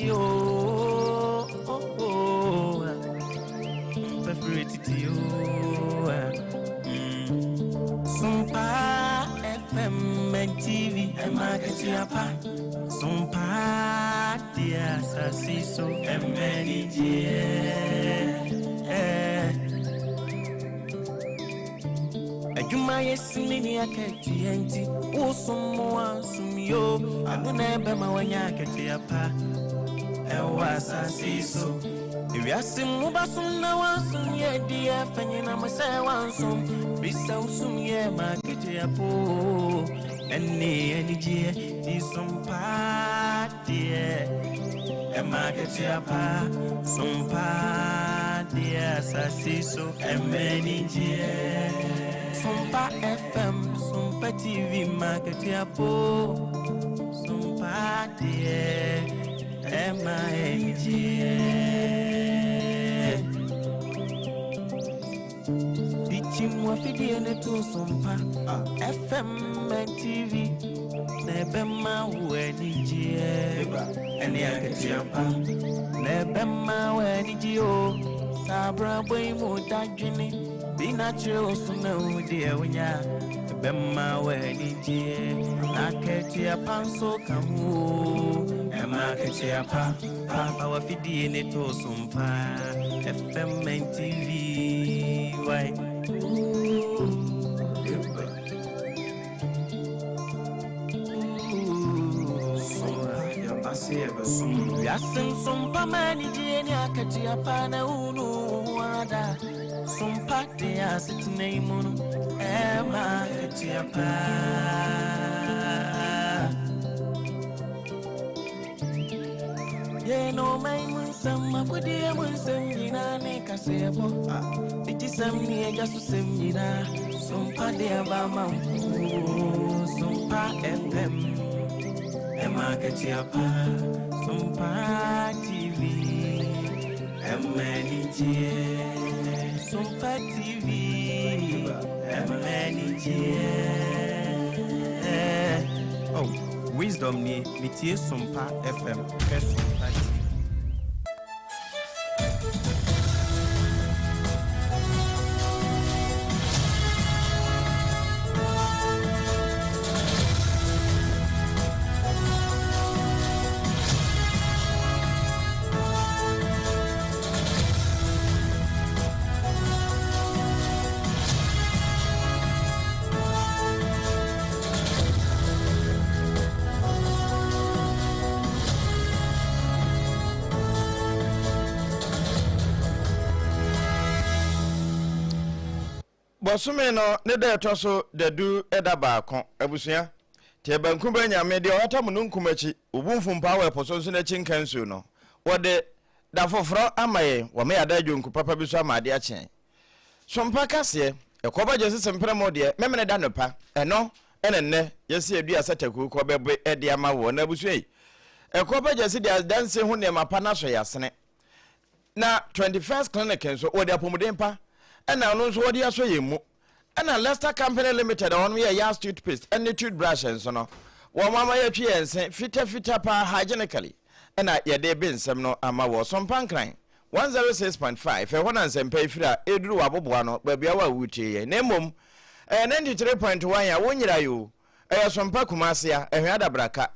titi o, oh, oh, ah. Pɛfiri titi o, ah. Sompa FM and TV, ɛma akatua pa. Sompa deɛ asase so ɛmɛ anigyeɛ. Eh. Adwuma yɛ sini ne akatua nti wosom mo ansom yo ɛno na ɛbɛma wanya akatua pa ɛwɔ asase yi so. Ewiase mu basom na wansom yɛ di ɛfɛ nyina mo sɛ wansom firi sɛ wosom yɛ ma akatua po ɛne anigyeɛ ti som paa deɛ ɛma akatua pa som paa deɛ asase so ɛma anigyeɛ. Sompa FM, Sompa TV ma akatua po sompa deɛ ɛma anigyeɛ. Dikyim wafidie ne to Sompa FM and TV na ɛbɛma wo anigyeɛ ɛne akatua pa na ɛbɛma wo anigyeɛ o. Saa abrabɔ yi mu dadwene bi na kyerɛ wo so na wo deɛ wonya ɛbɛma wo anigyeɛ na akatua pa nso ka ho o. Ɛma akatua pa pa fa wafidie ne to Sompa FM and TV why. Wiase nsompa ma anigyeɛ ne akatua pa na wonu wo ara da. Sompa de asetena yi mu no ɛma akatua pa. Yɛn ɔman mu nsɛm, akodie mu nsɛm nyinaa ne kaseɛbɔ. Digyisɛm ne agya so sɛm nyinaa. Sompa de aba ma wo. Sompa FM ɛma akatua pa. Sompa TV ɛma anigyeɛ. Sompa TV ɛma anigyeɛ. Oh, wisdom nie, metie Sompa FM, hwɛ Sompa TV. Bɔsome no ne da ɛtɔ so dadu da baako. Abusua, Teɛ banku bɛ Nyame, deɛ ɔhata mununkum akyi, obu mfumpaa wɔ ɛpo so nso n'akyi nka nsuo no. Wɔde da foforɔ ama yɛn, wɔma yɛada adwonku papa bi so ama adeɛ akye yɛn. Sompa kaseɛ, ɛkɔ ba gyesi sempere mo deɛ, memene da nopa, ɛno ɛna nnɛ yɛsi adua sataku kɔ bɛbe ɛde ama woɔ. Na abusua yi, ɛkɔ ba gyesi de adansie ho nneɛma pa no asɔ yɛn asene. Na 21st Clinic nso, wɔde apɔmuden pa ɛna ɔno nso wɔde asɔ yɛn mu. Ɛna Lester Company Limited a wɔn yɛ Yas toothpaste ɛne toothbrush nso no, wɔn ama yɛtwe yɛn se fitafita paa hygienically ɛna yɛde be nsɛm no ama wɔ Sompa Nkran 106.5 ɛhɔ na nsɛmpa yi firi a ɛduru w'aboboa no baabi a wo a woretie yɛn na mmom ɛyɛ 93.1 a wonyera yi o ɛyɛ Sompa Kumasi a ɛhwɛ adabraka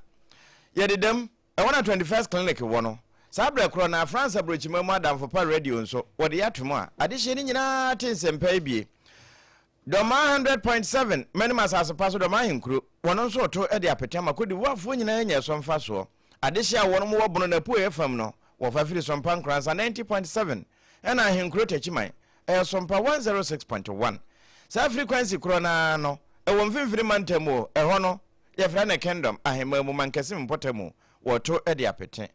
yɛdedam Ɛhɔ na 21st Clinic wɔ no. Saa berɛ korɔ no ara, France aburokyima mu adamfo pa radio nso, wɔde yɛ atom a adehyeɛ no nyinaa te nsɛmpa yi bie. Dɔmaa 100.7, Manim asase pa so Dɔmaa ahenkuro, wɔn nso reto de apete ama Cote d'Ivoirefoɔ nyinaa anya ɛso mfasoɔ. Adehyeɛ a wɔnom wɔ Bono n'apueeɛ fam no, wɔfa firi Sompa Nkoransa 90.7 ɛna Ahenkuro Takyiman, ɛyɛ Sompa 106.1. Saa frequency korɔ no ara no, ɛwɔ Mfimfini Mantam o, ɛhɔ no, Yɛfrɛ no Kingdom, ahemman mu, mankɛse mpɔtam wɔto de apete.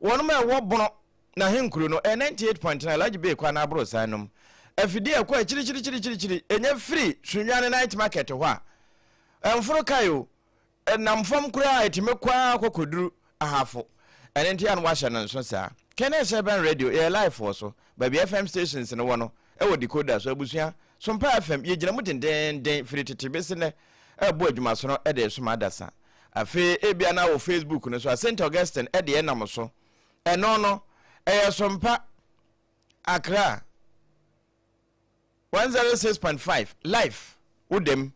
Wɔnom a ɛwɔ Bono n'ahenkuro no, ɛyɛ 98.9 Alhaji Bey kwan aborosan no mu. Afidie a ɛkɔ akyirikyirikyirikyiri, ɛnya firi Sunyani Night Market hɔ a, ɛmforo kae o, ɛnam fam koraa a ɛtumi kɔ ara kɔ kɔduru Ahafo. Ɛno nti a na wɔahyɛ no nso saa. Kɛnɛ Hyɛbɛn Radio, yɛyɛ live wɔ so. Baabi a FM stations no wɔ no, ɛwɔ decoder so. Abusua, Sompa FM, yɛgyina mu dendeenden firi tete bɛsi nnɛ. rebɔ adwumasono de resom adasa. Afei ebia na wɔ Facebook no so a, Saint Augustine deɛ nam so. Ɛno no, ɛyɛ Sompa, Accra, 106.5, Life, wo dam.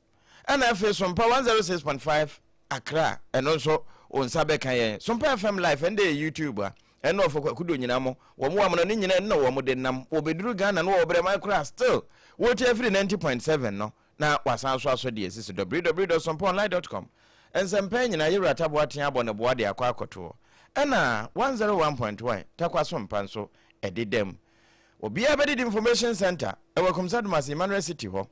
Ɛna afei Sompa 106.5, Accra, ɛno nso wo nsa bɛka yɛn. Sompa FM Life, ɛno deɛ yɛ YouTube a, ɛno ɔfɔ Kwaku Do nyina mo, wɔn wɔ amono ne nyina ɛno na wɔn de nam. Wɔbɛduru Ghana no wɔ brɛ man koraa still, wɔti afiri 90.7 no. Na wasan nso asɔ deɛ ɛsi so www.sompaonline.com Nsɛmpa nyinaa Yɛwura Taboa tea abɔ ne boa de akɔ akɔtoɔ Ɛna 101.1 Takwa so mpa nso ɛdeda mu Obiara bɛdidi Information Centre ɛwɔ Akumsa Dumase Emmanuel City hɔ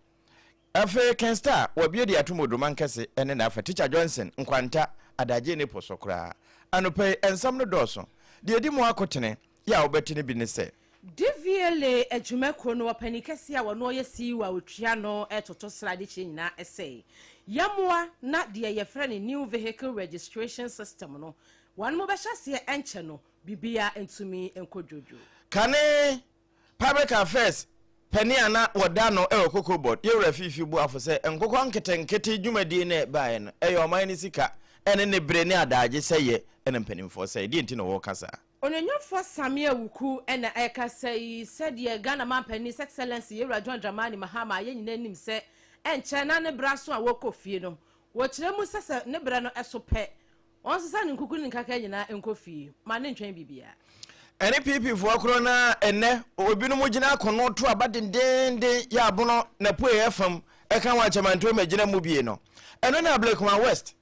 Afei Ken Star wabue de atom Odoma Nkɛse ɛne n'afa Teacher Johnson Nkwanta Adagye ne po so koraa Anɔpa yi nsɛm no dɔɔso Deɛ ɛdi mu akotene yɛ a wobɛte no bi ne sɛ. DVLA adwumakuo no ɔpanin kɛseɛ a ɔno ɔyɛ CEO a ɔtua no toto srade kyerɛ nyinaa sɛ yɛmmoa na deɛ yɛfrɛ no New Vehicle Registration System no wɔnom bɛhyɛ aseɛ ɛnkyɛ no biribiara ntumi nkɔ dwodwo. Kane Public Affairs panin a na wɔda ano wɔ Cocoa Board, Yɛwura Fiifi Boafo sɛ nkokɔ nketenkete dwumadie no a ɛbaeɛ no ɛyɛ ɔman no sika ne ne bere ne adaagye sɛeɛ na mpanimfoɔ sɛe. Deɛ nti na wɔreka saa? Onuonyamfoɔ Sammy Awuku na ɛrekasa yi sɛdeɛ Ghana Manpanin His Excellency Yɛwura John Dramani Mahama a yɛn nyinaa nim sɛ ɛnkyɛ na ne berɛ aso a wɔrekɔ fie no, wɔkyerɛ mu sɛ sɛ ne berɛ no so pɛ, ɔnsesa ne nkuku ne nkaka nyinaa nkɔ fie ma ne ntwɛn biribiara. Ɛne PP foɔ korɔ no ara ɛnnɛ ebinom gyina akono to aba dendeenden yɛ abono n'apueɛ fam ɛka ho akyɛmantuo mɛgyina mu bie no ɛno ne Ablekuma West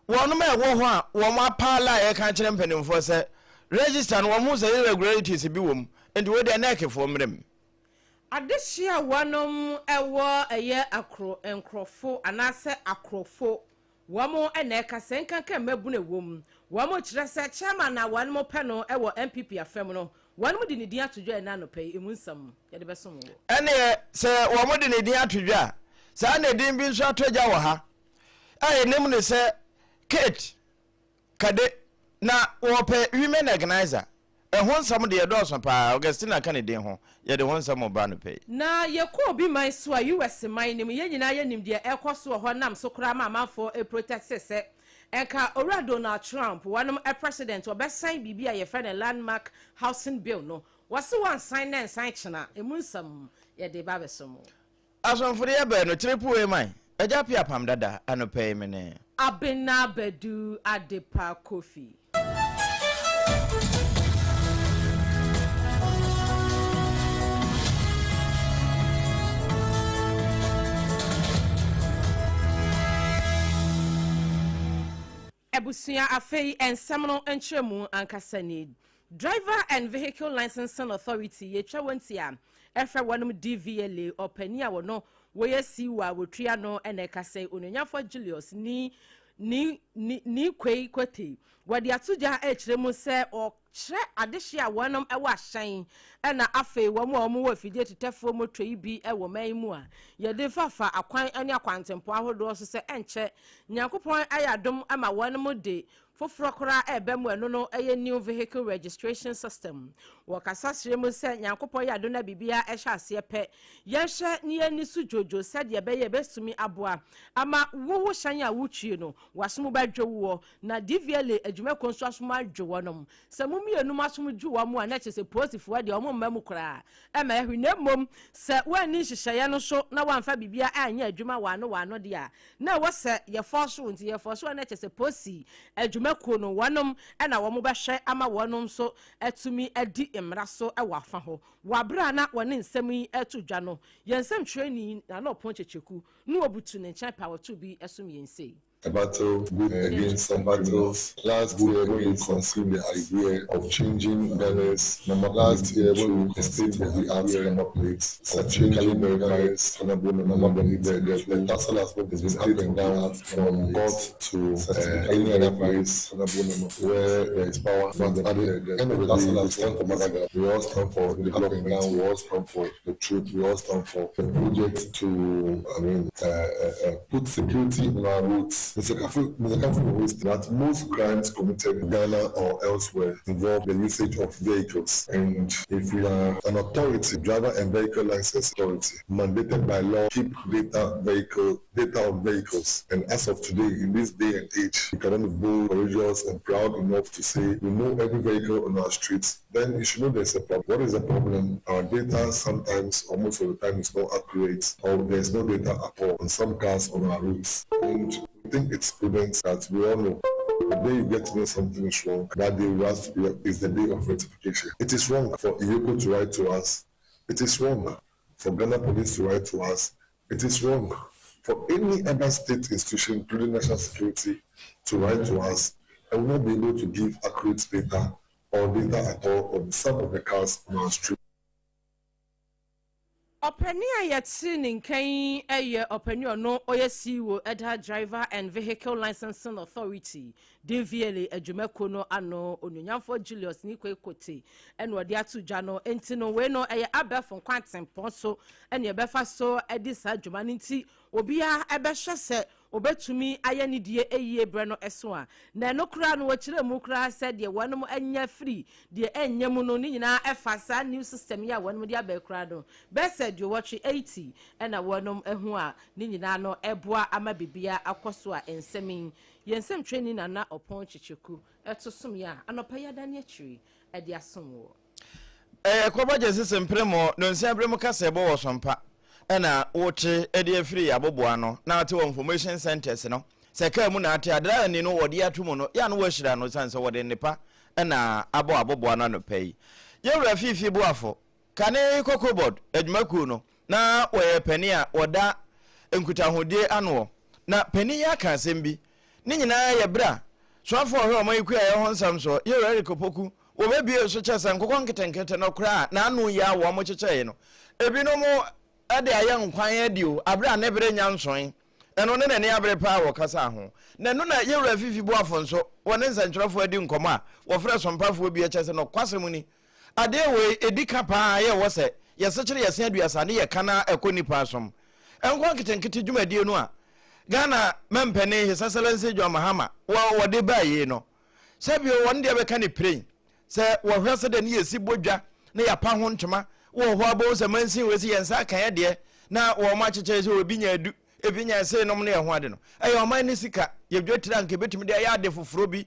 Wɔnom a ɛwɔ hɔ a wɔn apaala a yɛka akyerɛ mpanimfoɔ sɛ register no wɔn hu sɛ irregularities bi wɔ mu nti wei deɛ NEC foɔ mmrɛ mu. Adehye a wɔnom wɔ ɛyɛ akro nkorɔfo anaasɛ akorɔfo wɔn na ɛka sɛ nkanka mmabunu ɛwɔ mu wɔn kyerɛ sɛ chairman a wɔnom pɛ no wɔ NPP afa mu no wɔnom de ne din ato dwa ɛnɛ anɔpa yi emu nsɛm yɛde bɛsom wo. Ɛneɛ sɛ wɔn de ne din ato dwa a saa na edin bi nso atɔ dwa wɔ ha a yɛnim no sɛ Kate Kade na wɔpɛ women organizer. Ɛho nsɛm deɛ ɛdɔɔso paa, Augustina ka ne din ho, yɛde ho nsɛm reba anɔpa yi. Na yɛkɔ obi man so a, US man no mu, yɛn nyinaa yɛnim deɛ ɛrekɔ so wɔ hɔ nam so koraa ma amanfoɔ reproteste sɛ nka Owura Donald Trump, wɔnom president, ɔbɛsan biribi a yɛfrɛ no Landmark Housing Bill no. Wɔse wɔnsan nnɛ nsan kyena. Ɛmu nsɛm yɛde reba abɛso mo. Asomfodeyɛ bɛn no tiri puee man Agya Pia Pam Dada anɔpa yi me ne. Abena Badu Adepa Kofi. Abusua afei nsɛm no nkyerɛmu ankasa ni. Driver and Vehicle Licensing Authority, yɛtwa wɔn ti a ɛfrɛ wɔnom DVLA, ɔpanin a wɔno wɔyɛ CEO a wɔtua no na ɛka sɛ Onuonyafoɔ Julius Ni Ni Ni Niikwei Kwetey wɔde ato dwa rekyerɛ mu sɛ ɔkyerɛ adehye a wɔnom wɔ ahyɛn ɛna afei wɔn a wɔwɔ afidie tetɛfoɔ moto yi bi wɔ man yi mu a yɛde fafa akwan ne akwantempɔn ahodoɔ so sɛ ɛnkyɛ Nyankopɔn ayɛ adom ama wɔnom de foforɔ koraa ɛreba mu ɛno no ɛyɛ New Vehicle Registration System. Wɔkasa srɛ mu sɛ Nyankopɔn yɛ adom na biribiara ɛhyɛ aseɛ pɛ yɛnhwɛ ne yɛn so dwodwo sɛdeɛ ɛbɛyɛ ɛbɛtumi aboa ama wo wo hyɛn a wotwie no w'asom bɛdwo woɔ na DVLA adwumakuo nso asom adwo wɔnom. Sɛ mo mmienu mo asom dwo wɔn a na kyerɛ sɛ polisifoɔ deɛ wɔn mma mu koraa ɛmma ɛhwe na mmom sɛ woanni nhyehyɛeɛ no so na woamfa biribiara anyɛ adwuma wɔ ano wɔ ano deɛ a na ɛwɔ sɛ yɛfɔɔso wo nti yɛfɔɔso a na kyerɛ sɛ polisi adwumakuo no wɔnom na wɔn bɛhwɛ ama wɔnom nso atumi adi mmara so wɔ afa hɔ. Wɔ aberɛ a na wɔne nsɛm yi reto dwa no yɛn nsɛmtwerɛni Nana Ɔpɔn Kyekyeku na ɔbutu ne nkyɛn pɛ a ɔtoo bi som yɛn sei. A battle good against some criminals. Last year when we conceived the idea of changing Ghana's number Last year when we conceived the idea number plates, certifically verified number plate, the, the, the tassel has been up and down from court to any other place where there is power. But at the end of the day, we stand for Madagascar. We all stand for development. We all stand for the truth. We all stand for the project to, I mean, put security on our roads. Mr. Kafu, Mr. Kafu knows that most crimes committed in Ghana or elsewhere involve the usage of vehicles. And if we are an authority, driver and vehicle license authority, mandated by law, keep data vehicle data on vehicles. And as of today, in this day and age, we cannot be bold, courageous, and proud enough to say we know every vehicle on our streets. Then you should know there's a problem. What is the problem? Our data sometimes, or most of the time, is not accurate, or there's no data at all on some cars on our routes. And we think it's prudent that we all know the day you get to know something is wrong, that day has to be, is the day of rectification. It is wrong for EOCO to write to us. It is wrong for Ghana Police to write to us. It is wrong for any other state institution, including national security, to write to us and we not be able to give accurate data or data at all on some of the cars on our street. Ɔpanin a yɛte ne nkan yɛ ɔpanin ɔno ɔyɛ CEO ɛda Driver and Vehicle Licensing Authority, DVLA, adwumakuo no ano, Onuonyamfoɔ Julius Neequaye Kotey, ɛna ɔde ato dwa no. Nti no wei no ɛyɛ abɛɛfo nkwantempɔn so ɛna yɛbɛfa so ɛde saa adwuma no, nti obiara ɛbɛhwɛ sɛ obetumi ayɛ ne die eyie brɛ no ɛso a. Na ɛno koraa no, wɔkyerɛ mu koraa sɛ deɛ wɔn anya firi deɛ ɛnyɛ mu no ne nyinaa ɛfa saa new system yi a wɔn de abɛɛ koraa no, bɛsɛ deɛ wɔtwe 80 ɛna wɔn ɛho a ne nyinaa no ɛboa ama biribiara akɔ so. A nsɛm yi, yɛn nsɛm twɛni Nana Ɔpɔn Kyekyeku ɛto som yɛ a anɔpa yi adane akyiri ɛde asom wɔ. Ɛyɛ kɔbɔgye sisi mpere mu nonsia bere mu kasa ɛbɔ wɔ sɔmpa ɛna wote ɛde afiri aboboa no na ate wɔ information centers no sɛ kaa mu na ate adra ani no wɔde ato mu no yɛ ano wɔahyira no sane sɛ wɔde nnepa ɛna abɔ aboboa no. Anɔpa yi, yɛwura Fiifi Boafo, kane Cocoa Board adwumakuo no na wɔyɛ panin a wɔda nkutahodie anoɔ, na panin yi aka asɛm bi. Ne nyinaa yɛ berɛ a soafoɔ ɔhwɛ ɔman yi kuayɛ ho nsɛm so, yɛwura Eric Opoku, wɔbɛbie so kyɛ sɛ nkokɔ nketenkete no koraa n'ano yi a wɔn kyekyɛe no, ebinom de ayɛ nkwan adi o, abere a ne bere nya nsoe. Ɛno ne n'ani abere paa wɔ kasa ho. Na ɛno na yɛwura Fifi Boafo nso wɔne nsɛntwerɛfoɔ adi nkɔmmɔ a wɔfrɛ sompafoɔ bi ɛkyɛ sɛ nɔkwasɛm ni, adeɛ wei ɛdi ka paa yɛ wɔ sɛ yɛsekyere yɛse 30 ne yɛka na ɛkɔ nipa asom. Nkɔ nketenkete dwumadie no a Ghana mampanin, His Excellency John Mahama, wɔde baa yie no, sɛbio wɔn deɛ bɛka ne piren sɛ wɔhwɛ sɛ deɛ ne yɛsi bɔ dwa na yɛapa ho ntoma wɔ hɔ abɔhu sɛ mansin wɔ si yɛn nsa aka yɛ deɛ na wɔn akyekyere sɛ obi nya adu, ebi nya ɛsɛ nom ne ɛho ade no, ɛyɛ ɔman ne sika yɛdwa tiri anka ebɛtumi de ayɛ ade foforɔ bi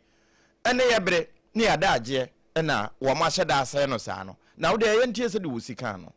ɛne yɛ bere ne yɛada agyeɛ ɛna wɔn ahyɛ da asɛe no saa no. Na wode ɛyɛ ntie sɛ de wɔ sika no.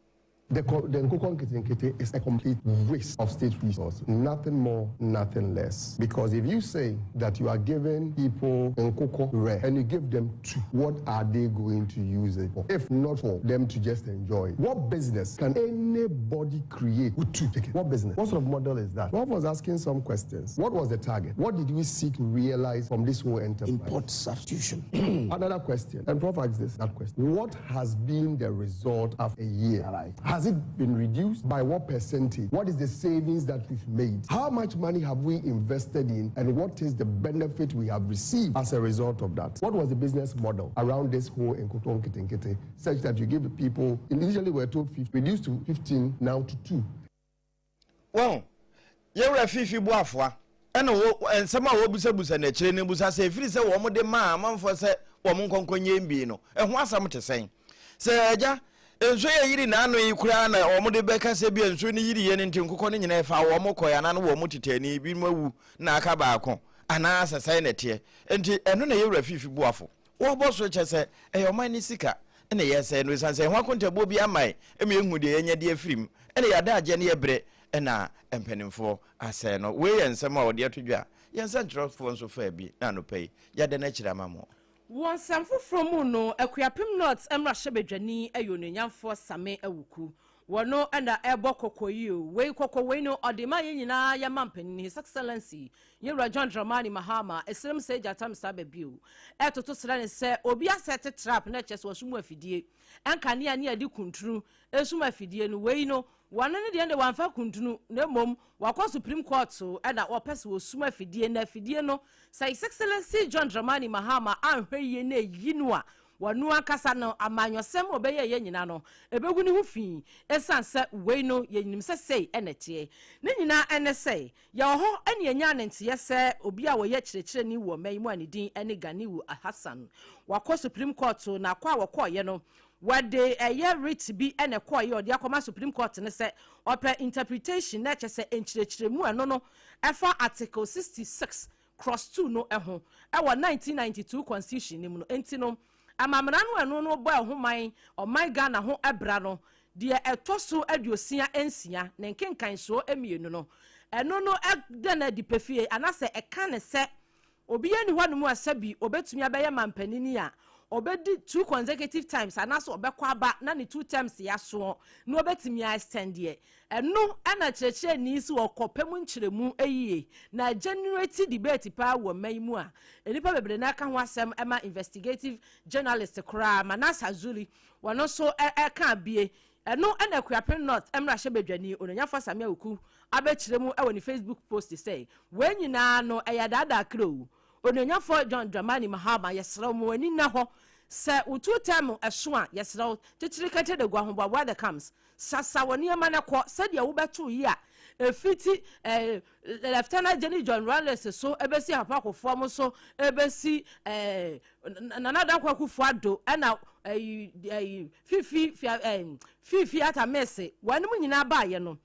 The Nkoko Nketenkete is a complete waste of state resources. Nothing more, nothing less. Because if you say that you are giving people Nkoko rare and you give them two, what are they going to use it for? If not for them to just enjoy it. What business can anybody create with two chickens? What business? What sort of model is that? Rolf was asking some questions. What was the target? What did we seek to realize from this whole enterprise? Import substitution. Another question, and Prof asked this that question. What has been the result after a year? Has it been reduced? By what percentage? What is the savings that we've made? How much money have we invested in, and what is the benefit we have received as a result of that? What was the business model around this whole Nkoko Nketenkete, such that you give the people, initially we were told 50, reduced to 15, now to 2? Wɔn yɛwura Fiifi Boafoa ɛna wɔ nsɛm a wɔbusabusa n'akyire no busa sɛ ɛfiri sɛ wɔn de maa amanfoɔ sɛ wɔn nkɔnkɔ nyɛ mbie no, ɛho asɛm te sɛn? Sɛ agya nsuo yɛ yiri n'ano yi koraa na wɔn de bɛka sɛ bi a nsuo no yiri yɛ no, nti nkokɔ no nyinaa ɛfa wɔn kɔɛ anaa no wɔn tetani bi mu awu na aka baako anaa sɛ sɛn na ɛteɛ? Nti ɛno na yɛwura Fiifi Boafo wɔbɔ so kyɛ sɛ ɛyɛ ɔman ne sika ɛna yɛsɛ no, ɛsiane sɛ ɛho akontabuo bi ama ɛ ɛma yɛhu deɛ yɛnya de afiri mu ɛna yɛada agyeɛ ne yɛbrɛ ɛna mpanimfoɔ asɛe no. Wei yɛ nsɛm a wɔde ato dwa a yɛn nsɛntwerɛfoɔ nso faa bi na anɔpa yi yɛada no akyiri ama mo. Wɔ nsɛm foforɔ mu no, Akuapem North mmarahyɛbadwani yɛ Onuonyamfoɔ Sammy Awuku. Wɔno ɛna ɛbɔ kɔkɔ yi o. Wei kɔkɔ wei no, ɔde ma yɛn nyinaa yɛma mpanin, His Excellency yɛwura John Dramani Mahama. Ɛsrɛm sɛ agya tam saa baabi o, ɛtoto srɛ ne sɛ obi asɛte trap na ɛkyɛ sɛ wɔso mu afidie ɛnkanea ne yɛde kuntunu esum afidie no. Wei no, wɔno ne deɛ de wɔamfa kuntunu na mmom wakɔ Supreme Court ɛna wɔpɛ sɛ wɔsum afidie, na afidie no sɛ His Excellency John Dramani Mahama anhwɛ yie na eyi no a. Wɔno ankasa no, amanyɔsɛm a ɔbɛyɛeɛ nyinaa no, ɛbɛgu ne ho fi ɛsiane sɛ wei no yɛnim sɛ sei na ɛteɛ. Ne nyinaa ne sɛ, yɛwɔ hɔ na yɛnyaa ne nteɛ sɛ obi a ɔyɛ kyerɛkyerɛni wɔ ɔman yi mu a ne din ne Ganiyu Alhassan. Wakɔ Supreme Court na kɔ a wɔkɔeɛ no, wɔde ɛyɛ writ bi na ɛkɔeɛ a ɔde akɔma Supreme Court no sɛ ɔpɛ interpretation na kyerɛ sɛ nkyerɛkyerɛmu a ɛno no ɛfa Article 66 Clause 2 no ho wɔ 1992 Constitution no mu no nti no, amamena no a ɛno no bɔ ɛho man ɔman Ghana ho bra no deɛ ɛtɔ so 66 ne nkenkansoɔ mmienu no, ɛno no da no adi pefee anaasɛ ɛka ne sɛ obiara nni hɔnom a sɛbi ɔbɛtumi abɛyɛ manpanini a ɔbɛdi two consecutive times anaasɛ ɔbɛkɔ aba na ne two terms yɛ asoɔ na ɔbɛtumi a extend deɛ. Ɛno na kyerɛkyerɛni sɛ ɔkɔ pɛ mu nkyerɛmu yie na generate debate paa wɔ mma yi mu a nnipa bebree na ɛka ho asɛm ma investigative journalist koraa Manasseh Azuri wɔno nso ɛka bie. Ɛno na Akuapem North mmarahyɛbadwani Onuonyamfoɔ Sammy Awuku abɛkyerɛ mu wɔ ne Facebook post sɛ wei nyinaa no ɛyɛ adaadaa kra o. Onuonyamfoɔ John Dramani Mahama yɛsrɛ wo ma w'ani nna hɔ sɛ wo two term ɛso a yɛsrɛ wo kyekyere kɛtɛ de gu ahoboaboa the camps sasa wɔ nneɛma no kɔ sɛdeɛ wobɛto yi a ɛfiti eh, Lieutenant General John Rawlings so ɛbɛsi Papa Kufuor mo so ɛbɛsi eh, Nana Dankwa Akufo-Addo ɛna eh, eh, Fifi fia eh, Fifi Atta Mills wɔn nyinaa baayɛ no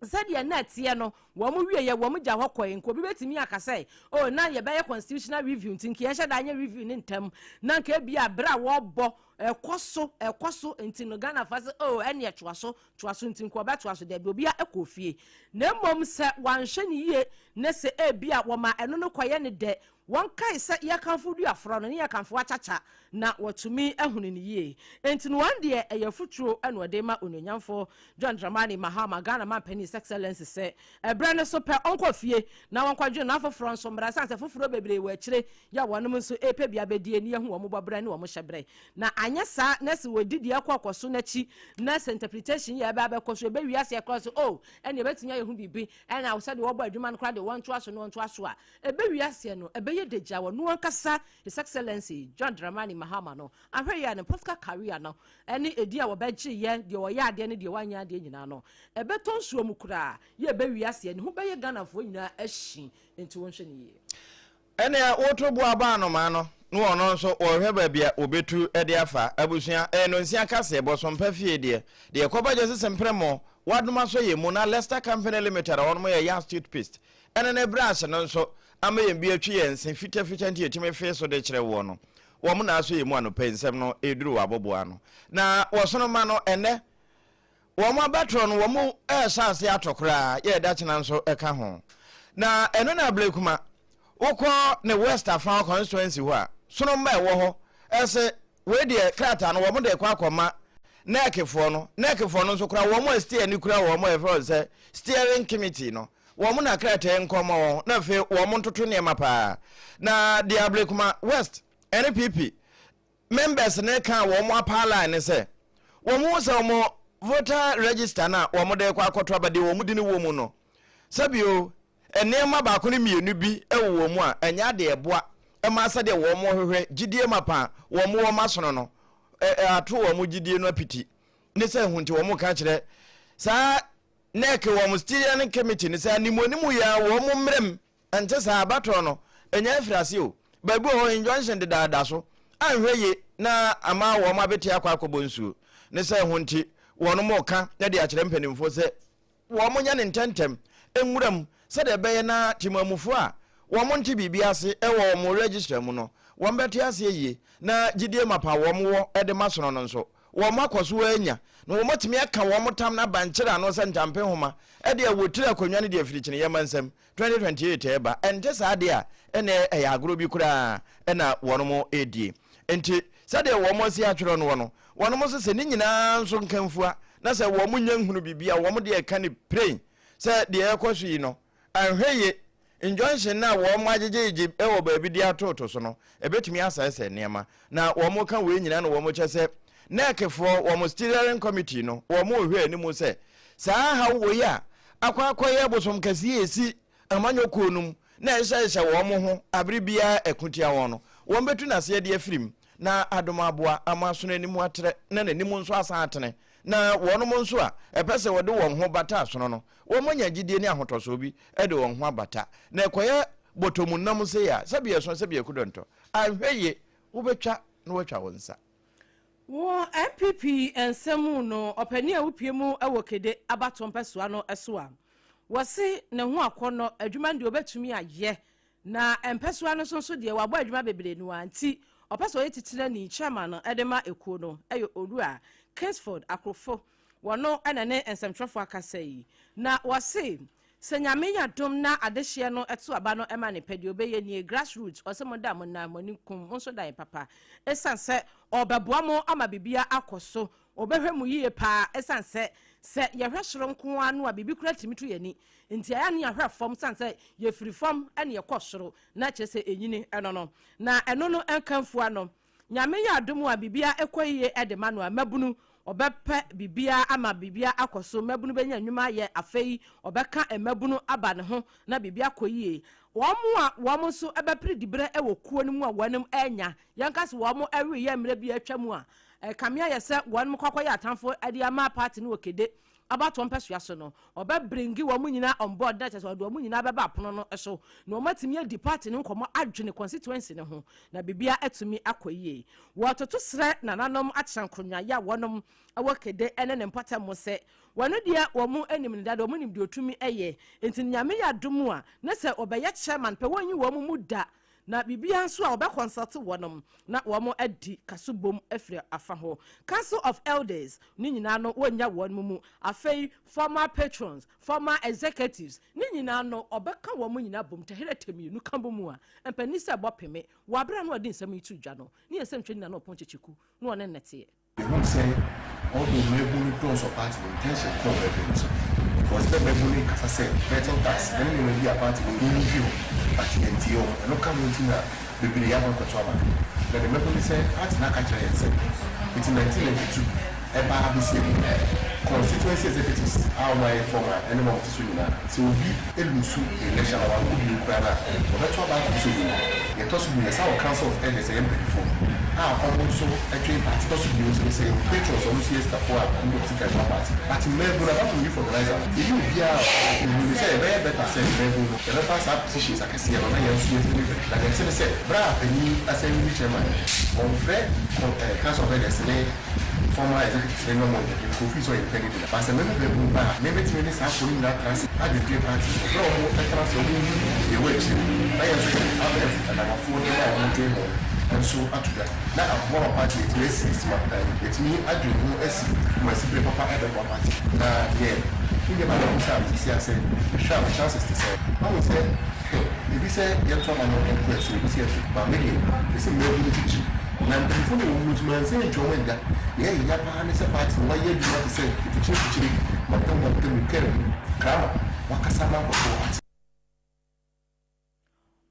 sɛdeɛ na ɛteɛ no wɔn wieɛ wɔn gya hɔ kɔɛ. Nka obi bɛtumi aka sɛ, oh, na yɛbɛyɛ constitutional review nti nka yɛnhyɛ da nyɛ review ne ntɛm na nka ebi a berɛ a wɔrebɔ ɛkɔ so ɛkɔ so nti no Ghana fa sɛ, oh, ɛne ɛtoa so toa so nti nka ɔbɛtoa so. Daabi, obi a ɛkɔ fie na mmom sɛ wanhwɛ ne yie ne sɛ ebi a wɔma ɛno no kɔyɛ ne dɛ wɔn kae sɛ yɛkamfo duaforɔ no ne yɛkamfo akyakya na wɔtumi ahunu ne yie. Nti no wɔn deɛ ɛyɛ futuro ɛna ɔde ma Onuonyamfo John Dramani Mahama, Ghana manpanin, His Excellency, sɛ ɛberɛ no so pɛ ɔnkɔ fie na wɔnkɔdwene na afoforɔ nso mmra ɛsiane sɛ foforɔ bebree wɔ akyire yɛ a wɔnom nso ɛrepɛ bi abɛdie ne yɛhu wɔn bɔberɛ ne wɔn hyɛberɛ. Na anyɛ saa na sɛ wɔdi deɛ ɛkɔ kɔ so n'akyi na sɛ interpretation yɛ ɛbɛ abɛkɔ so ɛbɛwie aseɛ koraa sɛ, oh, ɛne ɛbɛtumi ayɛ ho biribi ɛna sɛdeɛ wɔbɔ adwuma no koraa deɛ wɔntoa so na wɔntoa so a ɛbɛwie aseɛ no ɛbɛyɛ dagya wɔno ankasa His Excellency John Dramani Mahama no ahwɛ yɛ ne political career no ɛne edi a wɔbɛgye yɛ deɛ ɔyɛ adeɛ ne deɛ wanyɛ adeɛ nyinaa no ɛbɛtɔ nsuo mu koraa yɛ ɛbɛwie aseɛ ne ho bɛyɛ Ghanafoɔ nyinaa ahyi nti wɔnhwɛ ne yie. Ɛnea woto bo aba anomaa no, na ɔno nso wɔhwɛ baabi a wɔbɛtu de afa. Abusua, ɛyɛ nonsia kaseɛ, Bɔsompa fie deɛ. Deɛ ɛkɔba gya sisi mprɛmo, wɔadom asɔ yɛn mu na Lester Company Limited a wɔnom yɛ Yas Toothpaste ɛne ne brush no nso ama yɛn bi atwi yɛn se fitafita nti yɛtumi fee so de kyerɛ woɔ no. Wɔn na asɔ yɛn mu anɔpa yi nsɛm no ɛreduru wɔ aboboa ano. Na wɔsono ma no ɛnnɛ. Wɔn abatoɔ no wɔn rehyɛ ase ato koraa yɛ ɛda kyena nso ka ho. Na ɛno na Ablekuma wokɔ ne West Afao constituency hɔ a sono mma ɛwɔ hɔ ɛse wei deɛ krataa no wɔn de kɔ akɔma NEC foɔ no. NEC foɔ no nso koraa wɔn a steer ni kura wɔn a yɛfrɛ wɔn sɛ steering committee no wɔn na krataa yi nkɔma wɔn na afei wɔn ntoto nneɛma paa. Na deɛ Ablekuma West NPP members no ka a wɔn apaa line ne sɛ wɔn hu sɛ wɔn voter register no a wɔn de kɔ akɔto aba deɛ wɔn de no wɔ mu no sɛbio nneɛma baako ne mmienu bi wɔ wɔn mu a ɛnyɛ adeɛ ɛboa ɛma sɛdeɛ wɔn hwehwɛ gyidie mapa a wɔn wɔ ma sono no ato wɔn gyidie no apiti ne sɛ ho nti wɔn ka kyerɛ saa NEC wɔn steering committee no sɛ animuonimu yɛ wɔn mmerɛm. Ɛnte saa, abatoɔ no, ɛnya afiri ase o. Baabi wɔ hɔ, injunction dedaada so, anhwɛ yie na ama wɔn abete akɔ akɔbɔ nsuo. Ne sɛ ho nti, wɔnom reka de akyerɛ mpanimfoɔ sɛ wɔn nyɛ no ntɛntɛm nwura mu sɛdeɛ ɛbɛyɛ na temanmufoɔ a wɔn nte biribi ase wɔ wɔn register mu no, wɔn bɛte aseɛ yie na gyidie mapa a wɔn wɔ de ma sono no nso, wɔn akɔ so anya na wɔn atumi aka wɔn tam no abankyere ano sɛ ntampe nhoma de awotiri akonnwa no de afiri kyeneyɛma nsam 2028 reba. Ɛnte saa deɛ a, ɛnneɛ ɛyɛ agorɔ bi koraa na wɔnom redie. Enti sɛdeɛ wɔn asi atwerɛ noɔ no, wɔnom nso sɛ ne nyinaa nso nkamfua, na sɛ wɔn nya nhunu biribi a, wɔn deɛ ɛka ne piren sɛ deɛ ɛrekɔ so yi no, anhwɛ yie, injunction no a wɔn agyegyegye wɔ baabi de atoto so no, ɛbɛtumi asɛesɛe nneɛma. Na wɔn ka wei nyinaa na wɔn kyɛ sɛ NEC foɔ wɔn steering committee no, wɔn rehwɛ anim sɛ saa haw wei a akɔ akɔyɛ bosom kɛseɛ a ɛsi amanyɔ kuo no mu na ɛhyɛhyɛ wɔn ho abere biara ɛko tia wɔn no, wɔn bɛtu n'aseɛ de afiri mu. na adom aboa ama asono anim atrɛ na n'anim nso asan atene, na wɔnom nso a ɛpɛ sɛ wɔde wɔn ho bata asono no, wɔanya gyidie ne ahotɔsoɔ bi de wɔn ho abata. Na ɛkɔyɛ bɔtɔ mu nam sei a, sɛbi ɛso, sɛbi ɛkudɔntɔ, anhwɛ yie, wobɛtwa na woatwa wo nsa. Wɔ NPP nsɛm mu no, ɔpanin a wopue mu wɔ Kede abatoɔ mpɛsoa no so a wɔse ne ho akɔnnɔ adwuma no deɛ ɔbɛtumi ayɛ na mpɛsoa no so nso deɛ wabɔ adwuma bebree no ara nti ɔpɛ sɛ ɔyɛ titenani, chairman, de ma ekuo no yɛ Owura Kingsford Akorofo. Wɔno na ne nsɛmtwerɛfoɔ akasa yi na wɔse Sɛ Nyame yɛ adom na adehyeɛ no to aba no ma no pɛ, deɛ ɔbɛyɛ nie, grass roots, ɔse mo da mo nna, mo ani nkum, mo nso da yɛ papa, ɛsiane sɛ ɔrebɛboa mo ama biribiara akɔ so, ɔbɛhwɛ mo yie paa, ɛsiane sɛ sɛ yɛhwɛ soro nko ara no a biribi koraa tumi to yɛn ani, nti ɛyɛ a ne yɛahwɛ fam, ɛsiane sɛ yɛfiri fam na yɛkɔ soro, na kyerɛ sɛ ɛnyini ɛno no, na ɛno no nkamfua no. Nyame yɛ adom a biribiara kɔ yie de ma no a, mmabunu, ɔbɛpɛ biribiara ama biribiara akɔ so, mmabunu bɛnya nnwuma ayɛ, afei ɔbɛka mmabunu aba ne ho na biribi akɔ yie. Wɔn a wɔn nso bɛpere diberɛ wɔ kuo no mu a wɔn anya, yɛnka sɛ wɔn reyɛ mmerɛ bi a atwa mu a, ɛkame ayɛ sɛ wɔn kɔ akɔyɛ atamfo de ama party no wɔ Kede abatoɔ mpɛsoa so no, ɔbɛ bringi wɔn nyinaa on board na kyerɛ sɛ ɔde wɔn nyinaa bɛba apono no so na wɔn atumi adi party no nkɔmmɔ adwene constituency no ho na biribiara atumi akɔ yie. Wɔtoto srɛ nananom akyerɛnkonwa a wɔnom wɔ Kede ne ne mpɔtam sɛ wɔn deɛ wɔn nim no dada, wɔn nim deɛ ɔtumi yɛ nti no Nyame yɛ adom a na sɛ ɔbɛyɛ chairman pɛ wɔnyi wɔn mu da Na biribiara nso a wɔbɛ consult wɔnom na wɔn adi kaso bom afiri afa hɔ. Council of Elders no nyinaa no wɔnnya wɔnom mu. Afei former patrons, former executives ne nyinaa no wɔbɛka wɔn nyinaa bom tɛhɛrɛtɛ mmienu ka bɔ mu a mpanin sɛ bɔ peme wɔ abere a na wɔde nsɛm yi to dwa no ne yɛn nsɛmtwerɛni Nana Ɔpɔn Kyekyeku na ɔne no teɛ. Yɛhuu sɛ although mmaabun no dɔɔso wɔ party no mu, tension kɔɔ mmaabun no so because na mmaabun no rekasa sɛ betting tax ne nneɛma bi a party no nyi mfi hɔ but yɛntie wɔn. Ɛno ka ho nti na bebree akɔ akɔto aba. Na deɛ mahu ne sɛ party no aka kyerɛ yɛn sɛ fiti 1992 ɛba abɛsi ɛnnɛ constituency executives a wɔayɛ form a ɛne wɔn a wɔte so nyinaa sɛ obi lusu election anaa wankɔ bio koraa no a wɔbɛto aba akɔ so bio. Deɛ ɛtɔ so bio yɛsan wɔ council of elders ɛyɛ mpaninfoɔ a wɔn nso dwen party. Ɛtɔ so bio nso ne sɛ yɛwɔ patrons wɔn nso yɛ sikafoɔ a wɔn de wɔn sika boa party. But mmaabunu apart from youth organiser no yɛnni obiara a ɔwɔ hɔ. Mehu ne sɛ ɛbɛyɛ better sɛ mmaabunu no yɛbɛfa saa positions akɛseɛ no na yɛn nso yɛatumi bɛ. Na deɛ ɛte ne sɛ berɛ a panin asan yi chairman no wɔmfrɛ council of elders ne former executives no ne wɔn interview because ofii sɛ ɔyɛ panin deda. But sɛ me me baabunu ba a, me mɛtumi ne saa foɔ no nyinaa atena ase adwendwen party no ho. Berɛ a wɔn tena ase a wɔn hu deɛ ɛwɔ akyire no, na yɛn nso yɛde abɛɛfo adamafoɔ nneɛma a wɔn dwen ho nso ato dwa na aboa ma party no atumi asi sima dan, yɛatumi adwen ho asi Kumasi bere papa a ɛbɛboa party no. Na deɛ me nua baako bisaa me seesei ara sɛ mehwɛ a me chances te sɛn? Wahu sɛ ebi sɛ yɛnto aba no nkɔ asuo, ebi sɛ yɛto, but me deɛ mese mmaabunu titiri na mpanyinfoɔ no a ɛwɔ mu no nso mansan antwa wɔn annya. Nea ɛyɛ ya paa ne sɛ party no wayɛ adwuma te sɛ mfikyire mfikyire, mantam mantam, kaa mu, krama, wakasa ama nkurɔfoɔ ate.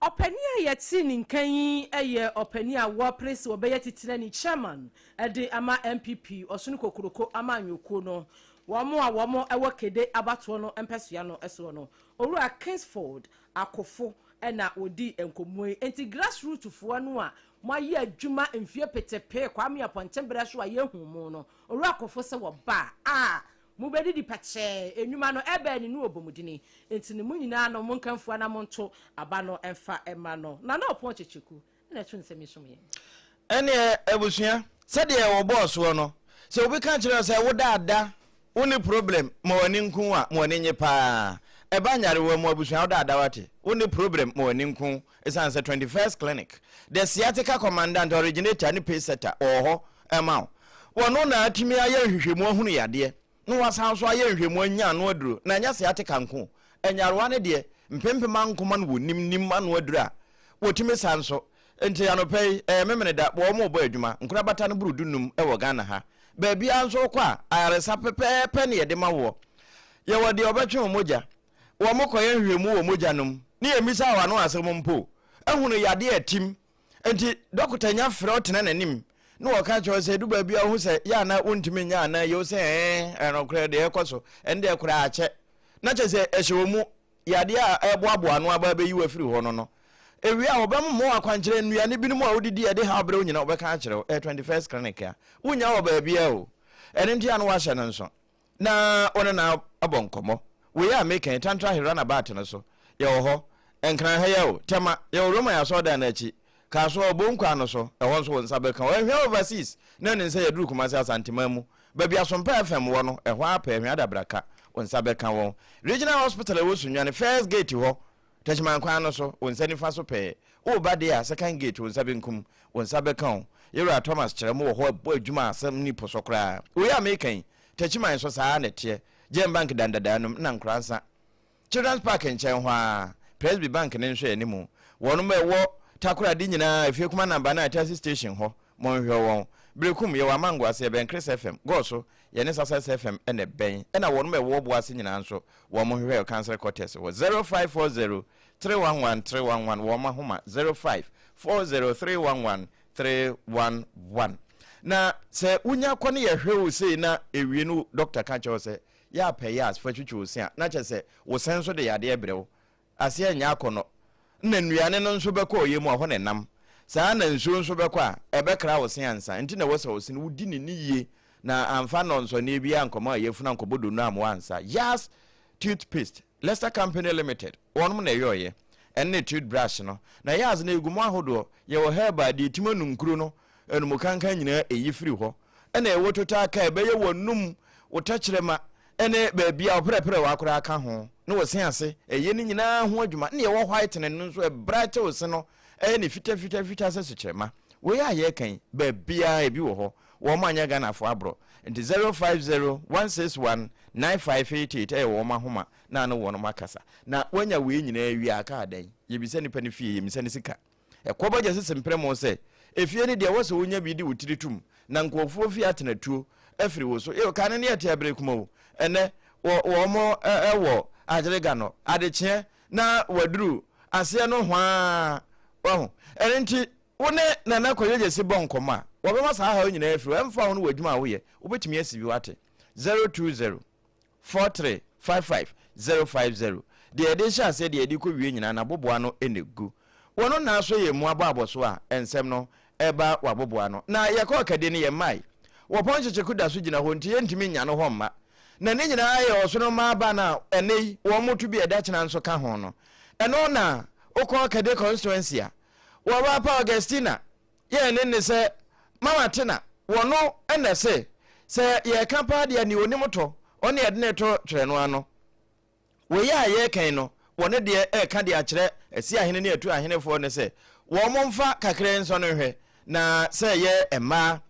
Ɔpanin a yɛtee ne nka yi yɛ ɔpanin a wɔpere sɛ ɔbɛyɛ titenani, chairman, de ama NPP Ɔsono Kokuroko amanyɔkuo no. Wɔn a wɔn wɔ Kede abatoɔ no mpɛsoa no soɔ no, Owura Kingsford Akofo na wɔdii nkɔmmɔ yi. Enti grassroot foɔ no a moayɛ adwuma mfie petepee Kwame Apɔnkye berɛ so a yɛhu mo no, Owura Akofo sɛ wɔba a, Mobɛdidi pɛkyɛɛ, nnwuma no ɛbɛn ne ne ɔbɔmudini, enti no mo nyinaa no monka mfua na monto aba no mfa mma no. Nana Ɔpɔn Kyekyeku na ɛto nsɛm yi som yɛn. Ɛnneɛ abusua, sɛdeɛ wɔbɔɔ soɔ no, sɛ obi ka kyerɛ wo sɛ wo daada wonni problem ma w'ani nku wo a, ma w'ani nnye paa. Ɛba nyarewa mu abusua wo daada wate, wonni problem ma w'ani nku wo ɛsiane sɛ 21st Clinic, the sciatica commandant, originator ne pace setter wɔwɔ hɔ ma wo. Wɔno na atumi ayɛ nhwehwɛmu ahunu yadeɛ na wasan nso ayɛ nhwehwɛmu anya ano aduro, na ɛnyɛ sciatica nko, nyarewa no deɛ mpempem ankoma na wɔnim nim ano aduro a wɔtumi sa nso. Nti anɔpa yi ɛyɛ Memeneda, wɔn rebɔ adwuma, nkorabata no boro dunum wɔ Ghana ha. Baabiara nso wokɔ a, ayaresa pɛpɛɛpɛ na yɛde ma woɔ. Yɛwɔ deɛ ɔbɛtwe wo mogya, wɔn kɔyɛ nhwehwɛmu wɔ mogya no mu ne yɛmmisa wo ano asɛm mpo, ahunu yadeɛ a ɛtim Enti dɔkota nya frɛ wo tena n'anim na wɔka kyerɛ wo sɛ edu baabi a wohu sɛ yɛ ana wontumi nyɛ anaa yɛ wo sɛ ɛɛ ɛnokorɛ deɛ ɛkɔ so ɛno deɛ koraa akyɛ na kyerɛ sɛ ɛhyɛ wɔn mu yadeɛ a ɛboaboa ano aba abɛyi wo afiri hɔ no no. Ewie a, wɔbɛmoma wo akwankyerɛ, nnuane binom a wodidi a ɛde haw brɛ wo nyinaa wɔbɛka akyerɛ wo. Ɛyɛ 21st Clinic a wonnya wɔ baabiara o. Ɛno nti a na woahyɛ no nso na wo ne no abɔ nkɔmmɔ. Wei a meka yi, Tantra Hill Runabout no so, yɛwɔ hɔ. Nkran ha yi ara o, Tema, yɛwɔ Roman asɔredan no akyi. Kasoa, Obon kwan no so, ɛhɔ nso wo nsa bɛka o. Ahwea Overseas, na ɛne sɛ yɛduru Kumasi Asanteman mu. Baabi Asompa FM wɔ no, ɛhɔ ara pɛɛ, Ahwea Adabraka, wo nsa bɛka wɔn. Regional Hospital a ɛwɔ Sunyani, First Gate hɔ, Techiman kwan no so, wo nsa nifa so pɛɛ. Woreba deɛ a, Second Gate, wo nsa benkum, wo nsa bɛka o. Yɛwura Thomas kyerɛ mo wɔ hɔ bɔ adwuma a asɛm nni po so koraa. Wei a meka yi, Techiman nso saa ara na ɛteɛ. Gem Bank dan dadaa no mu, na Nkoransa. Children's Park nkyɛn hɔ ara, Presby Bank no nhwɛanimu. Wɔnom a ɛwɔ Takoradi nyinaa, Efie Kuma Number 9 Taxi Station hɔ, monhwehwɛ wɔn. Berekum, yɛwɔ Amango ase, yɛbɛn Chris FM. Gɔɔ so, yɛne Success FM na ɛbɛn. Ɛna wɔnom a ɛwɔ Ɔbo ase nyinaa nso, wɔn monhwehwɛ yɛ Council Quarters wɔ 0540 311 311, wɔn ahoma 0540 311 311. Na sɛ wonya kɔ ne yɛhwɛ wo sei na ewie no doctor ka kyerɛ wo sɛ Yɛ a pɛ yɛ a fa twitwi wo se a, na kyerɛ sɛ wo se nso de yadeɛ brɛ wo. Aseɛ nyɛ akɔnnɔ. Nna nnuane no nso bɛkɔ ɔyɛ mu a, ɛhɔ na ɛnam. Saa ara na nsuo nso bɛkɔ a, ɛbɛkra wo se ansa. Nti na ɛwɔ sɛ wo se no wodi no ni yie na amfa nnɔnsɔnneɛ biara ankɔma ɔyafunu ankɔbɔ donno ammoa ansa. Yas Toothpaste, Lester Company Limited, wɔnom na ɛyɔeɛ. Ɛno ne toothbrush no. Na Yas no ɛgu mu ahodoɔ. Yɛwɔ herbal, deɛ ɛtumi anunkuro no, anumukankan nyinaa ɛyi firi hɔ. Ɛna ɛwɔ total car ɛbɛyɛ w'anum, wo tɛkyerɛma ne baabi a ɔprɛprɛ w'akoraa ka ho ne wo se ase ɛyɛ ne nyinaa ho adwuma. Ɛna ɛwɔ whitening no nso ɛbrighte wo se no ɛyɛ ne fita fita fita sɛ sukyerɛma. Wei a yɛreka yi baabiara ebi wɔ hɔ. Wɔn anyɛ Ghanafoɔ aborɔ. Nti 050 161 9588 ɛyɛ wɔn ahoma na ano wɔnom akasa. Na woanya wei nyinaa wie a aka dɛn? Yɛbisa nipa no fie, yɛmmisa no sika. Ɛkɔ ba gyasi se mprɛ mo sɛ, efie no deɛ ɛwɔ sɛ wonya bi de wo tiri tom, na nkurɔfoɔ fie atena tuo afiri wo so. Eo, kane no yɛte abere kuma o, ɛnnɛ wɔ wɔn wɔ Agyerega no, adekyeɛ na waduru aseɛ no hwaa, wahu. Ɛno nti, wo ne Nana Kwadwo Gyasi bɔ nkɔmmɔ a, wɔbɛma saa haw nyinaa afiri hɔ, ɛmfa ho ne w'adwuma a woyɛ, wobɛtumi asi bi, wate. 020. 4355 050 Deɛ yɛde hyɛ aseɛ deɛ yɛde kɔ wie nyinaa n'aboboa no na ɛgu. Wɔn nna so yɛ mu abɔ abɔso a nsɛm no ɛba w'aboboa no. Na yɛkɔɔ Kadi no yɛmmae. Wɔpɔn Kyekyeku da so gyina hɔ nti yɛntumi nnya no hɔ mma. Na ne nyinaa yɛ ɔsono mma aba no a ɛnnɛ yi wɔn to bi a ɛda kyena nso ka ho no. Ɛno na wokɔ Kadi constituency a wɔba pa Augustina Yɛn ne ne sɛ mama tena wɔno na ɛse sɛ yɛreka paa deɛ nea onim tɔ ɔne yɛde no reto twerɛ no ano. Wei a yɛreka yi no wɔno deɛ ɛreka de akyerɛ asi ahene ne atu ahenefoɔ ne sɛ wɔn mfa kakra yi nsɔ no nhwɛ na sɛ ɛyɛ mmaa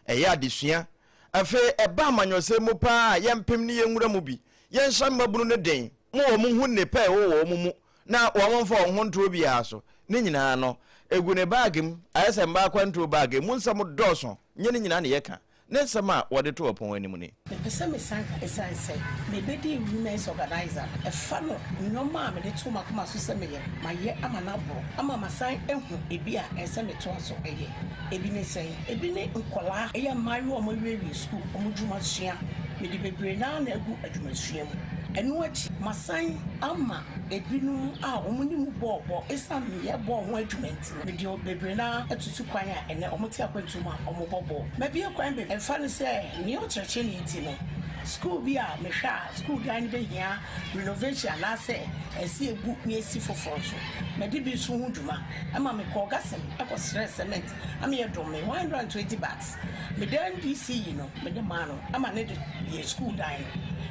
ɛyɛ adesua afei ɛba amanyɔsɛm mu paa a yɛmpem ne yɛnwura mu bi yɛnhyɛ mmabunu no den mo wɔn hu nnepa a ɛwɔ wɔn mu na wɔmfa wɔn ho nto obiara so. Ne nyinaa no, egu ne baage mu, ayɛ sɛ mmaa akwantuo baage. Emu nsɛm dɔɔso, nyɛ ne nyinaa na yɛka. Ne nsɛm a wɔde to ɔpon anim ni. Mepɛ sɛ mesan ka esiane sɛ mebedii Women's Organiser no, ɛfa no nneɛma a mede too m'akoma so sɛ meyɛ no, mayɛ ama no aboro ama masan ahu ebi a ɛsɛ sɛ metoa so yɛ. Ebi ne sɛn? Ebi ne nkwadaa, ɛyɛ mmaayewa a wɔawiewie sukuu, wɔn dwumasua. Mede bebree no ara na agu adwumasua mu. Ɛno akyi, masan ama ebinom a wɔne mu bɔɔ bɔ esiane meyɛ bɔɔl ho adwuma nti no, mede bebree no ara atutu kwan a ɛnnɛ wɔte akwantu mu a wɔbɔ bɔɔl. Mabue kwan bebree. Ɛmfa no sɛ meyɛ ɔkyerɛkyerɛni nti no, sukuu bi a mehwɛ a sukuu dan no behia renovation anaasɛ ɛsɛ yɛbu na yɛsi foforo nso, madi bi nso ho dwuma. Ɛma mekɔɔ Gasem kɔsrɛɛ cement ma yɛdom me 120 bags. Me dan DC no, mede maa no ma no de yɛɛ sukuu dan no.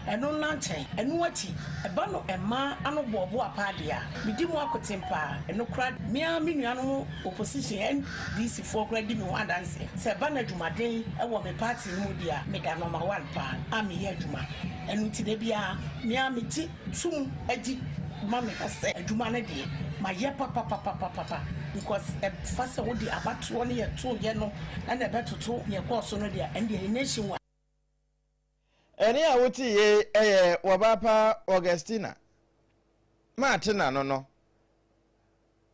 Ɛno nna nkyɛn. Ɛno akyi, ɛba no mmaa ano boaboa paa deɛ a, medi mu akoten paa. Ɛno koraa, me ara me nuanom opposition NDC foɔ koraa di me ho adanseɛ sɛ ɛba no adwumaden wɔ me party no mu deɛ a, meda number one paa a meyɛ adwuma. Ɛno nti da biara, me ara megye tom gye ma me ho sɛ adwuma no deɛ, mayɛ papapapapapa because ɛfa sɛ wode abatoɔ ne yɛtoeɛ no na ɛbɛtoto deɛ ɛkɔɔ so no deɛ a, ɛndeɛ nation wide. Ɛnne a wotee yei yɛ wɔbaapa Augustina Martina no no.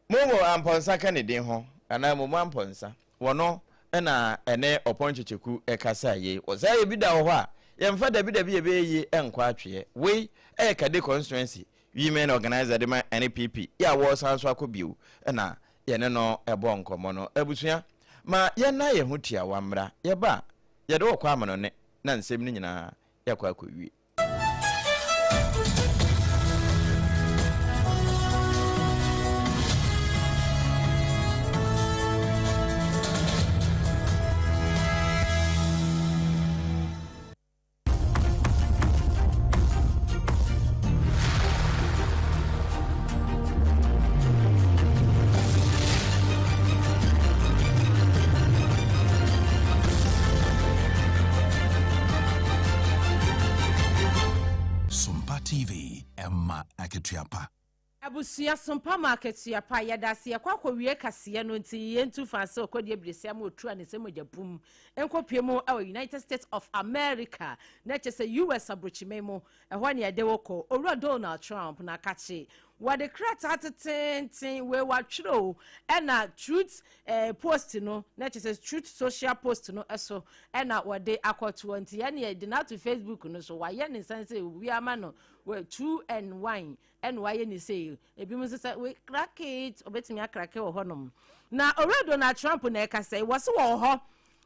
Momo Ampɔnsa ka ne din ho anaa Momo Ampɔnsa. Wɔno na ɛne Ɔpɔn Kyekyeku kasaa yei. Wɔ saa ebi da wɔ hɔ a, yɛmfa dabi dabi yɛbɛyɛ yie nkɔ atweɛ. Wei yɛ Kade constituency. Women Organizer de ma NPP yɛ a wɔresan nso akɔ bio na yɛne no bɔ nkɔmmɔ no. Abusua, ma yɛnna yɛn ho tiawa mmra. Yɛba a, yɛde wo kɔ amanɔne na nsɛm no nyinaa yɛakɔ akɔwie. Sompa TV, ɛma akatua pa. Abusua sompa ma akatua pa. Yɛdase yɛkɔ akɔwie kaseɛ no nti yɛntu fa sɛ ɔkɔdi abirisia ma ɔtu a ne sɛ mogya pum nkɔpue mu wɔ United States of America na kyɛ sɛ US aburokyiman mu ɛhɔ ne ɛde wo kɔ. Owura Donald Trump na akakye wɔde krataa tetenten wei watwerɛ o ɛna Truth eh, Post no na kyɛ sɛ Truth Social Post no ɛso ɛna wɔde akɔtoɔ nti ɛne ɛde no ato Facebook no so wayɛ ne nsan sɛ obi ama no 2 and 1 ɛna wayɛ ne sei. Ebinom nso sɛ we crack it, obetumi akrake wɔ hɔnom. Na Owura Donald Trump na ɛkasa yi, wɔse wɔ hɔ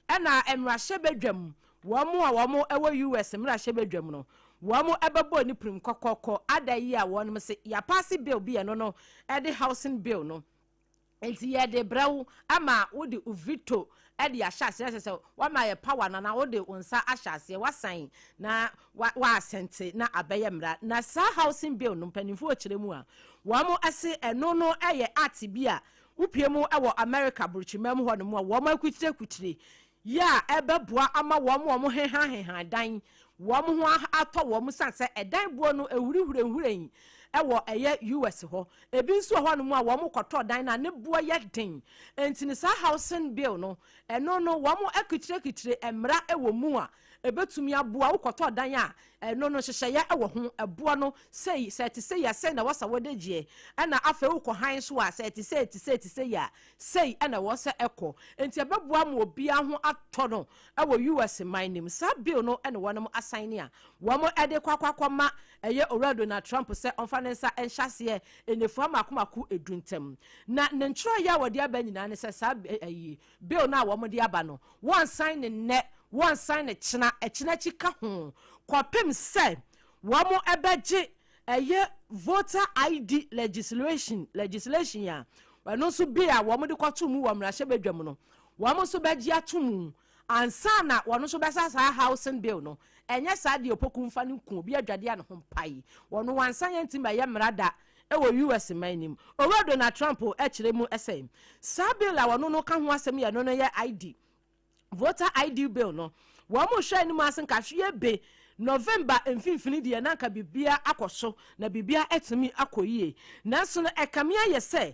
ɛna mmarahyɛbadwam, wɔn a wɔn ɛwɔ US mmarahyɛbadwam no, wɔn ɛbɛbɔ ne pirim kɔkɔkɔ ada yi a wɔn se yɛapaase bill bi ɛno no ɛde housing bill no. Enti yɛde brɛ wo ama wode wo veto de ahyɛ aseɛ, kyerɛ sɛ woama yɛ power no anaa wode wo nsa ahyɛ aseɛ, woasan na woasɛnte na abɛyɛ mmara. Na saa housing bill no mpanimfoɔ kyerɛ mu a, wɔn se ɛno no yɛ act bi a wopue mu wɔ America aburokyiman mu hɔnom a wɔn akutirekukyire yɛ a ɛbɛboa ama wɔn a wɔhehaheha dan wɔn ho atɔ wɔn sane sɛ ɛdan boɔ no ɛhuri hurenhuren wɔ ɛyɛ US hɔ. Ebi nso wɔ hɔnom a wɔn kɔtɔ dan no a ne boɔ yɛ den. Enti no saa housing bill no ɛno no wɔn akitire mmara wɔ mu a ɛbɛtumi aboa wo kɔtɔ dan a ɛno no nhyehyɛeɛ wɔ ho ɛboɔ no sei sɛ ɛte sei a sei na ɛwɔ sɛ wode gyeɛ ɛna afei wokɔ han nso a sɛ ɛte sei ɛte sei ɛte sei a sei na ɛwɔ sɛ ɛkɔ. Enti ɛbɛboa ma obiara ho atɔ no wɔ US man no mu. Saa bill no na wɔnom asaene a wɔn de kɔ akɔ akɔma ɛyɛ Owura Donald Trump sɛ ɔmfa ne nsa nhyɛ aseɛ nnafua mmaako mmaako du ntam. Na ne ntwerɛeɛ a wɔde aba nyinaa ne sɛ saa ayi bill no a wɔn de aba no wɔnsan ne nnɛ, wɔnsan ne kyena, ɛkyena akyi ka ho kɔpem sɛ wɔn bɛgye Ɛyɛ Voter ID legislation, legislation a ɛno nso bill a wɔde kɔto mu wɔ mmarahyɛbadwam no, wɔn nso bɛgye ato mu ansa na wɔn nso bɛsa saa housing bill no. Ɛnyɛ saa deɛ Opoku mfa no nku obi adwadeɛ a ne ho mpae. Wɔn wansa yɛn nti ma ɛyɛ mmara da wɔ US man no mu. Owura Donald Trump kyerɛ mu sɛ saa bill a wɔn no ka ho asɛm yi ɛno no yɛ ID Voter ID bill no, wɔn rehwɛ anim ase nka hwee be November mfimfini deɛ na anka biribiara akɔ so na biribiara atumi akɔ yie. Nanso no ɛkame ayɛ sɛ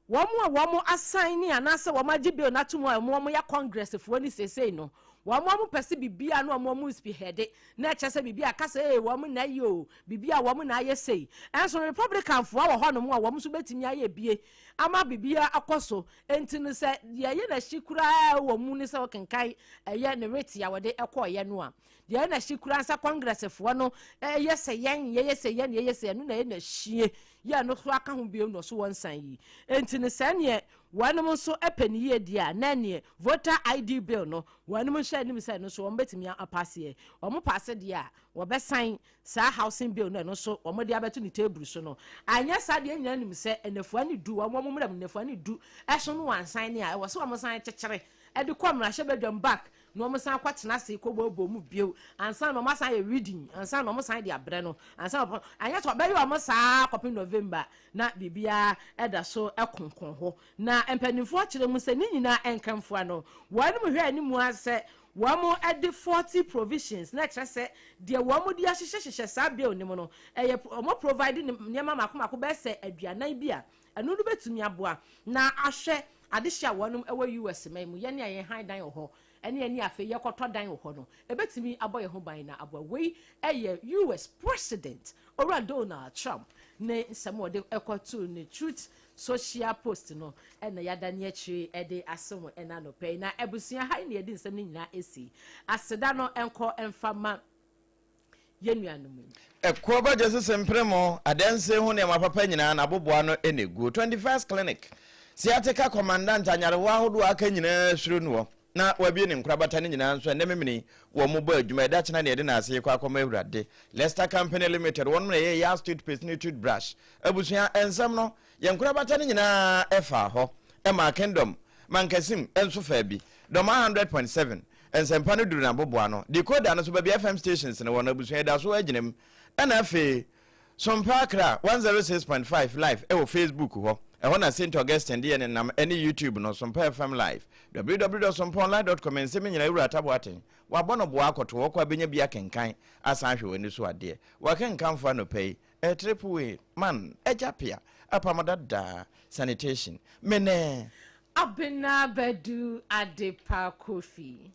wɔn a wɔn asan ne anaasɛ wɔn agye bill no ato mu a wɔn wɔn yɛ Congressfoɔ ne seesei no, wɔn wɔn pɛ sɛ biribiara no wɔn wɔn spearhead na ɛkyɛ sɛ biribi a kasa ee wɔn na ayɛ o, biribi a wɔn na ayɛ sei. Ɛnso Republicanfoɔ wɔ hɔnom a wɔn nso bɛtumi ayɛ bie ama biribiara akɔ so. Enti no sɛ deɛ ɛyɛ n'ahyi koraa wɔ mu ne sɛ wokenkan ɛyɛ ne writ a wɔde kɔɔeɛ no a, deɛ ɛyɛ n'ahyi koraa sɛ Congressfoɔ no yɛ sɛ yɛn, yɛyɛ sɛ yɛn, yɛyɛ sɛ ɛno na ɛyɛ n'ahyie yɛ no so aka ho bio na ɔso wɔnsan yi. Enti no sɛ neɛ wɔnom nso pɛ ne yie deɛ a, na neɛ voter ID bill no wɔnom nhyɛ anim sɛ ɛno nso wɔn bɛtumi apaseɛ. Wɔn paase deɛ a, wɔbɛsan Saa housing bill no ɛno nso wɔn de abɛto ne table so no, anyɛ saa deɛ yɛn nyinaa nim sɛ nnafua ne du, wɔn wɔn mmra mu nnafua ne du ɛso no wɔansan ne a, ɛwɔ sɛ wɔn san kyekyere ɛde kɔ mmarahyɛbadwam back na wɔn san kɔ tena ase kɔ bɔɔbɔ mu bio ansa na wɔn asan ayɛ reading ansa na wɔn san de abrɛ no ansa na wɔn anyɛ sɛ wɔbɛyɛ wɔn saa kɔpem November na biribiara ɛda so ɛkonkɔn hɔ na mpanimfoɔ kyerɛ mu sɛ ne nyinaa ɛnkamfoa no wɔn hwɛ anim ara sɛ Wɔde faulty provisions, na ɛkyerɛ sɛ deɛ wɔde ahyehyɛhyehyɛ saa bill no mu no, ɛyɛ wɔn provide nneɛma mako mako bɛyɛ sɛ aduanan bi a, ɛno no bɛtumi aboa na ahwɛ adehye a wɔnom wɔ US man mu, yɛne a yɛn han dan wɔ hɔ, ɛne yɛne afei yɛkɔtɔ dan wɔ hɔ no, ɛbɛtumi abɔ yɛn ho ban na aboa. Wei yɛ US President Owura Donald Trump ne nsɛm a ɔde kɔtoo ne Truth Social post no na yɛadane akyire de ase ho ɛna anɔpa yi. Na abusua ha yi na yɛde nsɛm no nyinaa asi. Aseda no nkɔ mfa ma. yɛn nuanom yi. Ɛkoɔ ba gyesese mpremo, adansie ho nneɛma papa nyinaa n'aboboa no na ɛguo. 21st Clinic, Sciatica Commandant anyarewa ahodoɔ a aka nyinaa suro noɔ na wabue ne nkorabata no nyinaa nso ɛnnɛ memene yi wɔn bɔ adwuma ɛda kyena na yɛde n'ase rekɔ akɔma Awurade. Lester Company Limited wɔnom na ɛyɛ Yas Toothpaste ne Toothbrush. Abusua nsɛm no yɛn nkorabata no nyinaa ɛfaa hɔ ɛmaa Kingdom Mankasim nso faa bi. Dɔmaa 100.7 Nsɛmpa no duru n'aboboano. Decoder no so baabi a FM stations no wɔ no, abusua yi da so gyina mu. Ɛna afei, Sompa Accra 106.5 Live wɔ Facebook hɔ. Ɛhɔ na Saint Augustine de yɛ ne nam ɛne YouTube no, Sompa FM Live. www.sompaonline.com Nsɛm nyinaa Wura Taboaten, wabɔ no boa akɔto hɔ kɔ a bɛnya bi akenkan asan ahwɛ w'ani so adeɛ. Wakenkanfo anɔpa yi, ɛyɛ Triple A, Man, Agya Pia, Apam Dadaa, Sanitation, Mene. Abena Badu Adepa Kofi.